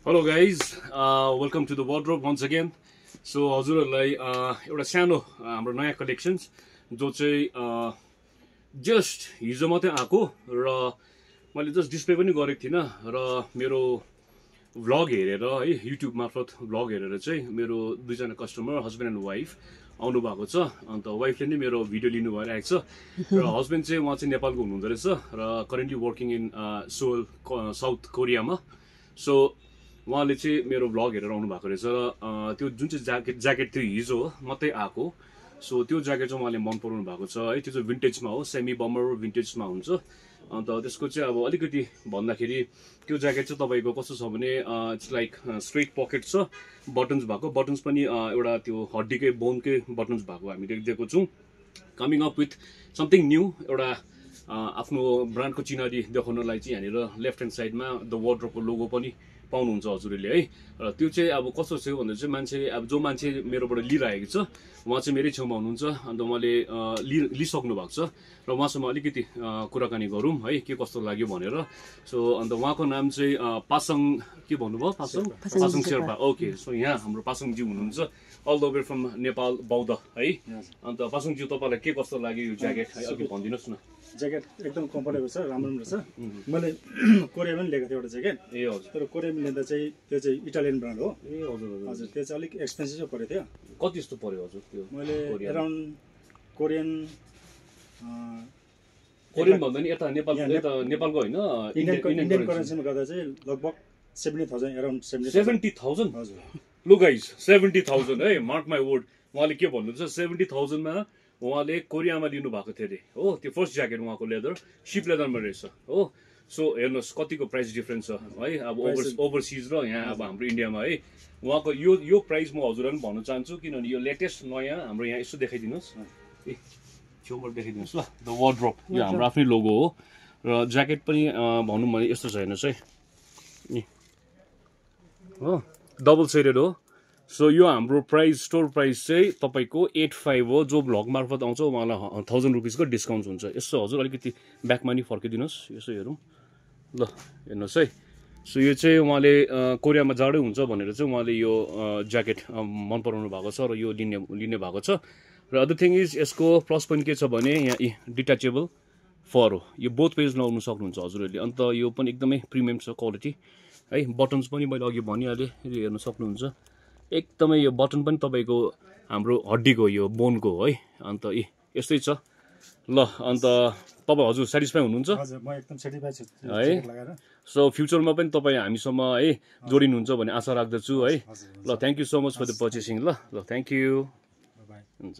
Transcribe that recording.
Hello guys, welcome to the wardrobe once again. So हजुरहरुलाई एउटा सानो हाम्रो नयाँ कलेक्सन्स जो चाहिँ जस्ट हिजो मात्रै आको र मैले जस्ट डिस्प्ले पनि गरेको थिइनँ र मेरो भ्लग हेरेर है युट्युब मार्फत भ्लग हेरेर चाहिँ मेरो दुईजना कस्टमर हस्बेन्ड एन्ड वाइफ आउनु भएको छ। अन्त वाइफले नै मेरो भिडियो लिनु भइरहेको छ र हस्बेन्ड चाहिँ उहाँ चाहिँ नेपालको हुनुहुँदो रहेछ र currently working in Seoul South कोरियामा। सो उहाँले चाहिँ मेरो भ्लग हेरेर आउनु भएको रहेछ र त्यो जुन चाहिँ ज्याकेट थियो हिजो मात्रै आएको। सो त्यो ज्याकेट चाहिँ उहाँले मन पराउनु भएको छ है। त्यो चाहिँ भिन्टेजमा हो, सेमी बमर भिन्टेजमा हुन्छ। अन्त त्यसको चाहिँ अब अलिकति भन्दाखेरि त्यो ज्याकेट चाहिँ तपाईँको कस्तो छ भने इट्स लाइक स्ट्रेट पकेट छ, बटन्स भएको, बटन्स पनि एउटा त्यो हड्डीकै बोनकै बटन्स भएको हामीले देखेको छौँ। Coming up with something new, एउटा आफ्नो ब्रान्डको चिनारी देखाउनलाई चाहिँ यहाँनिर लेफ्ट ह्यान्ड साइडमा द वार्डरोबको लोगो पनि पाउनुहुन्छ हजुरले है। र त्यो चाहिँ अब कस्तो छ भन्दा चाहिँ मान्छे अब जो मान्छे मेरोबाट लिइरहेको छ उहाँ चाहिँ मेरै छेउमा हुनुहुन्छ। अन्त उहाँले लिइसक्नु भएको छ र उहाँसँग अलिकति कुराकानी गरौँ है, के कस्तो लाग्यो भनेर। सो अन्त उहाँको नाम चाहिँ पासाङ के भन्नुभयो, पासाङ शेर्पा। ओके, सो यहाँ हाम्रो पासाङजी हुनुहुन्छ all the way from Nepal बौद्ध है। अन्त पासाङजी तपाईँलाई के कस्तो लाग्यो यो ज्याकेट है, अघि भनिदिनुहोस् न। ज्याकेट एकदम कम्फर्टेबल छ, राम्रो रहेछ। मैले कोरियामा पनि लिएको थिएँ एउटा ज्याकेट। ए हजुर, तर कोरियामा लिँदा चाहिँ त्यो चाहिँ इटालियन ब्रान्ड हो। ए हजुर हजुर, त्यो चाहिँ अलिक एक्सपेन्सिभ परेको थियो। कति जस्तो पर्यो हजुर त्यो? मैले एराउन्ड कोरियन भन्दा नि यता नेपालको होइन, इन्डियन करेन्सीमा गर्दा चाहिँ लगभग 70,000 एराउन्ड 70,000। हजुर, लु गाइस 70,000 है, मार्क माई वर्ड। उहाँले के भन्नुहुन्छ 70,000 मा उहाँले कोरियामा लिनु भएको थियो अरे हो। त्यो फर्स्ट ज्याकेट उहाँको लेदर सिप लेदरमा रहेछ हो। सो हेर्नुहोस् कतिको प्राइस डिफरेन्स छ है, अब ओभरसिज र यहाँ अब हाम्रो इन्डियामा है। उहाँको यो प्राइस म हजुरलाई पनि भन्न चाहन्छु, किनभने यो लेटेस्ट नयाँ हाम्रो यहाँ यसो देखाइदिनुहोस्, ए छेउबाट देखाइदिनुहोस् ल। द वार्डरोब यो हाम्रो आफ्नै लोगो हो र ज्याकेट पनि भनौँ भने यस्तो छ हेर्नुहोस् है हो, डबल सेडेड हो। सो यो हाम्रो प्राइस स्टोर प्राइस चाहिँ तपाईँको 85 हो। जो भ्लग मार्फत आउँछ उहाँलाई 1000 रुपिसको डिस्काउन्ट हुन्छ। यसो हजुर अलिकति ब्याकमा नि फर्किदिनुहोस्, यसो हेरौँ ल, हेर्नुहोस् है। सो यो चाहिँ उहाँले कोरियामा जाडै हुन्छ भनेर चाहिँ उहाँले यो ज्याकेट मन पराउनु भएको छ र यो लिने भएको छ। र अदर थिङ इज यसको प्लस पोइन्ट के छ भने यहाँ डिट्याचेबल फर हो, यो बोथ पेज लगाउनु सक्नुहुन्छ हजुरहरूले। अन्त यो पनि एकदमै प्रिमियम छ क्वालिटी है। बटन्स पनि मैले अघि भनिहालेँ, हेर्नु सक्नुहुन्छ एकदमै। यो बटन पनि तपाईँको हाम्रो हड्डीको यो बोनको है। अन्त यस्तै छ ल। अन्त तपाईँ हजुर सेटिस्फाई हुनुहुन्छ? हजुर, म एकदम सेटिस्फाई छु है। सो फ्युचरमा पनि तपाईँ हामीसँग है जोडिनुहुन्छ भन्ने आशा राख्दछु है। ल, thank you so much for the purchasing. ल ल, थ्याङ्क यू, हुन्छ।